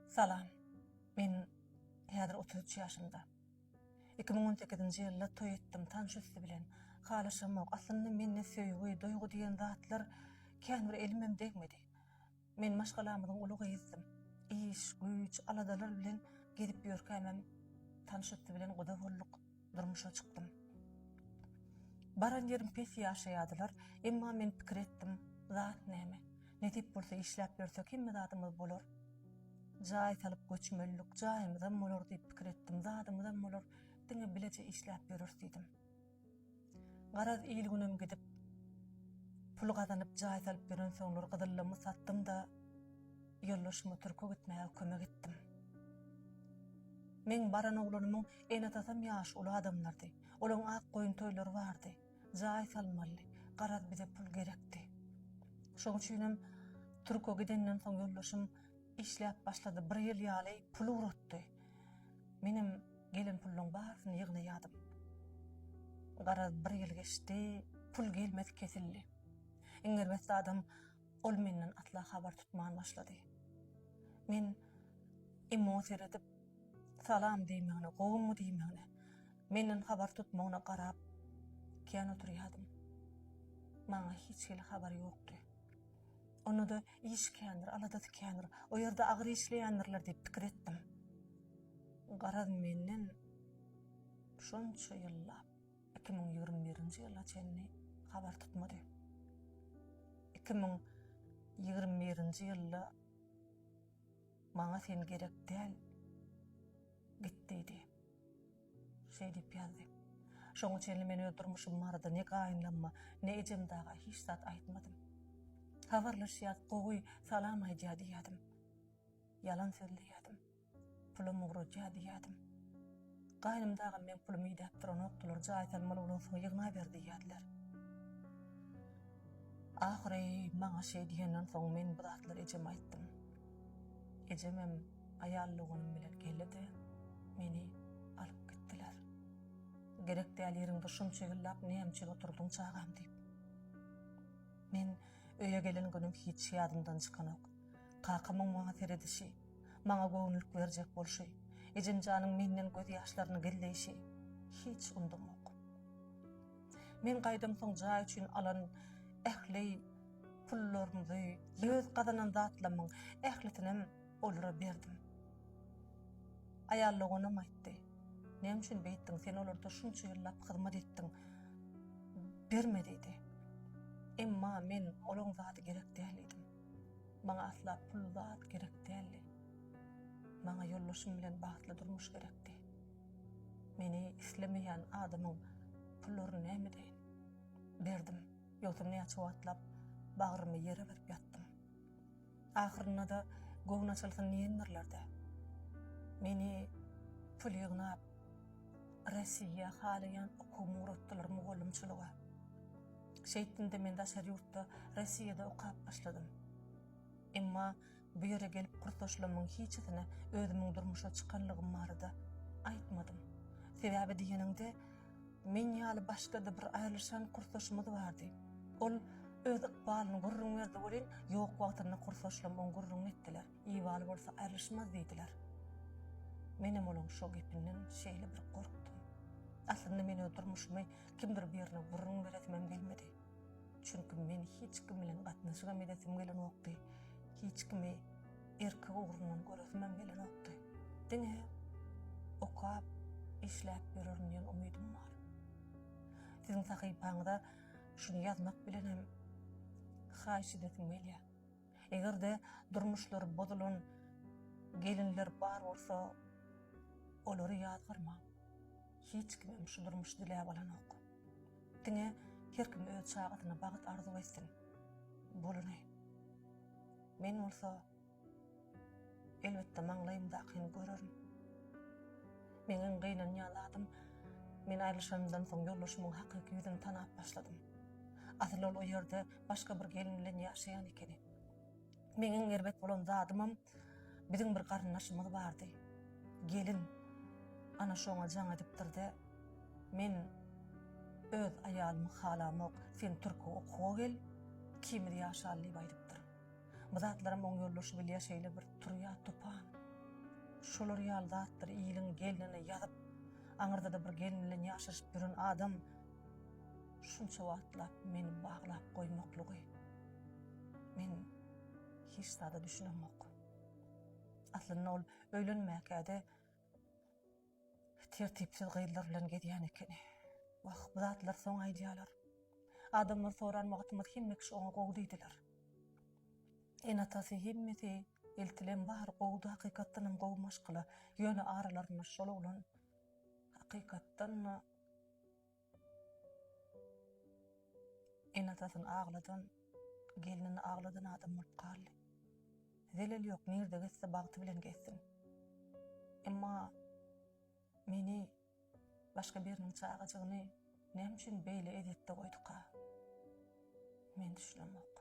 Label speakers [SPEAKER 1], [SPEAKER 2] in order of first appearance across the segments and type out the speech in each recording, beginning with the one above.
[SPEAKER 1] Salam. Men häzir 33 ýaşymda. 2018-nji ýylda toý etdim tanyş üsti bilen. Halaşamok. Aslynda mende söýgi, duýgy diýen zatlar kän bir elimem degmedi. Men maşgalamyzyň uly gyzdym. Iş, güýç, aladalar bilen gezip ýörkämem tanyş üsti bilen guda bolduk, durmuşa çykdym. Baran ýerim pes ýaşaýardylar, emma men pikir etdim, zat näme? Nesip bolsa işläp ýörsek hemme zadymyz bolar. Jaý salyp göçmelilik, jaýymyzam bolar diýip pikir etdim, zadymyzam bolar, diňe bileje işläp ýöreris diýdim. Garaz il-günüm gidip, pul gazanyp jaý salyp ýörensoňlar gyzyllamy satdym-da, ýoldaşyma türke gitmäge kömek etdim. Meň baran oglanymyň ene-atasam ýaşy uly adamlardy. Olaň ak goýun toýlary bardy. Jaý salmalydy. Garaz bize pul gerekdi. Şoň üçinem türke gidenden soň ýoldaşym işläp başlady. Bir ýyl ýaly pul ugratdy. Menem gelen pullaň barysyny ýygnaýadym. Garaz, bir ýyl geçdi, pul gelmesi kesildi. Iň erbet zadam, ol menden asla habar tutman başlady. Men imo seredip, salam diýmegine, gowumy diýmegine, menden habar tutmagyna garap kän oturýadym. Maňa hiç hili habar ýokdy. Onda-da iş kändir, aladasy kändir, o ýerde agyr işleýändirler diýip pikir etdim. Garaz menden şonça ýyllap, 2021-nji ýyla çenli habar tutmady. 2021-nji ýylda maňa sen gerek däl, git diýdi. Şeý diýip ýazdy. Şoňa çenli men öz durmuşym barada ne gaýynlamma, ne ejem daga hiç zat aýtmadym. Habarlaşýas, gowy, salam aýdýa diýýädim. Ýalan sözleýädim. Pulum ugradýa diýýädim. Gaýnym dagam meň pulumy idäp duranokdylar, jaý salmaly bolansoň ýygnaber diýýädiler. Ahyry maňa şeý diýenden soň men bu zatlary ejeme aýtdym. Ejemem aýal doganym bilen geldi-de, meni alyp gitdiler. Gerek däl ýeriňde şunça ýyllap näme üçin oturdyň çagam diýip. Men öýe gelen günüm hiç ýadymdan çykanok. Kakamyň maňa seredişi, maňa göwünlik berjek bolşy, ejemjanyň menden gözýaşlaryny gizleýşi hiç undamok. Men gaýdamsoň jaý üçin alan ähli pullarymyzy, öz gazanan zatlarymyň ählisinem olara berdim. Aýal doganym aýtdy, Näme üçin beýtdiň, sen olarda şunça ýyllap hyzmat etdiň, berme diýdi. Emma men olaň zady gerek däl diýdim. Maňa asla pul zat gerek däldi. Maňa ýoldaşym bilen bagtly durmuş gerekdi. Meni islemeýän adamyň pullaryny näme edeýin? Berdim. Ýogsam näçe wagtlap bagrymy ýere berip ýatdym. Ahyrynda-da göwün açylsyn diýendirler-dä. Meni pul ýygnap, Rossiýa halaýan okuwyma ugratdylar mugallymçylyga. Şeýtdim-de men daşary ýurtda Rossiýada okap başladym. Emma bu ýere gelip kursdaşlarymyň hiçisine özümiň durmuşa çykanlygym barada aýtmadym. Sebäbi diýeniňde, Men ýaly başga-da bir aýrylyşan kursdaşymyz bardy. Ol öz ykbalyny gürrüň berdi welin, ýok wagtynda kursdaşlarym oň gürrüňini etdiler. Ibaly bolsa aýrylyşmaz diýdiler. Menem olaň şo gepinden şeýle bir gorkdum. Aslynda men öz durmuşymy kimdir birine gürrüň beresimem gelmedi. Çünki men hiç kim bilen gatnaşygam edesim gelenokdy. Hiç kimi erkek ugrundan göresimem gelenokdy. Diňe okap, işläp ýörerin diýen umydym bar. Siziň sahypaňyza şuny ýazmak bilenem haýyş edesim gelýär. Eger-de durmuşlary bozulan gelinler bar bolsa, olary ýazgarmaň. Hiç kimem şu durmuşy diläp alanok. Diňe her kim öz çagasyna bagt arzuw etsin. Bolany. Men bolsa elbetde maňlaýymdakyny görerin. Meň iň gynanýan zadym, men aýrylyşanymdan soň ýoldaşymyň hakyky ýüzüni tanap başladym. Asyl ol o ýerde başga bir gelin bilen ýaşaýan ekeni. Meň iň erbet bolan zadymam biziň bir garyndaşymyz bardy. Gelin ana şoňa jaň edipdir-de, Men öz aýalymy halamok, sen türke okuwa gel, ikimiz ýaşaly diýip aýdypdyr. Bu zatlaram oň ýoldaşy bilýär şeýle bir turýa tupan. Şolar ýaly zatlary iliň gelnine ýazyp, aňyrda-da bir gelin bilen ýaşaşyp ýören adam şunça wagtlap meni baglap goýmaklygy men hiç zada düşünemok. Aslynda ol öýlenmäkä-de tertipsiz gyzlar bilen gezýän ekeni. Wah, bu zatlary soň aýdýarlar. Adamlar soran wagtymyz hemme kişi oňa gowy diýdiler. Ene-atasy hemmesi eltilem bar gowudy hakykatdanam gowy maşgala. Ýöne aralarynda şol oglan hakykatdan-da ene-atasyny agladan, gelnini agladan adam bolup galdy. Zelel ýok, nirde gezse bagty bilen gezsin. Emma meni Başga biriniň çagajygyny näme üçin beýle ezýetde goýduka? Men düşünemok.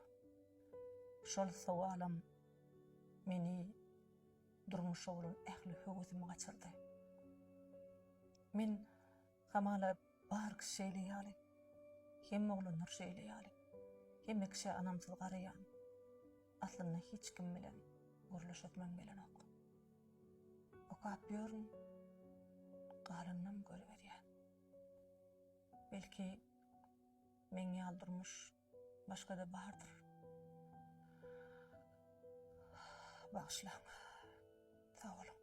[SPEAKER 1] Şol sowalam meni durmuşa bolan ähli höwesimi gaçyrdy. Men hamala bar kişi şeýle ýaly, hemme oglanlar şeýle ýaly, hemme kişä ynamsyz garaýan. Aslynda hiç kim bilen gürleşesmem gelenok. Okap ýörün, galanynam görüberýän. Belki meň ýaly durmuş başga-da bardyr. Bagyşlaň. Sag boluň.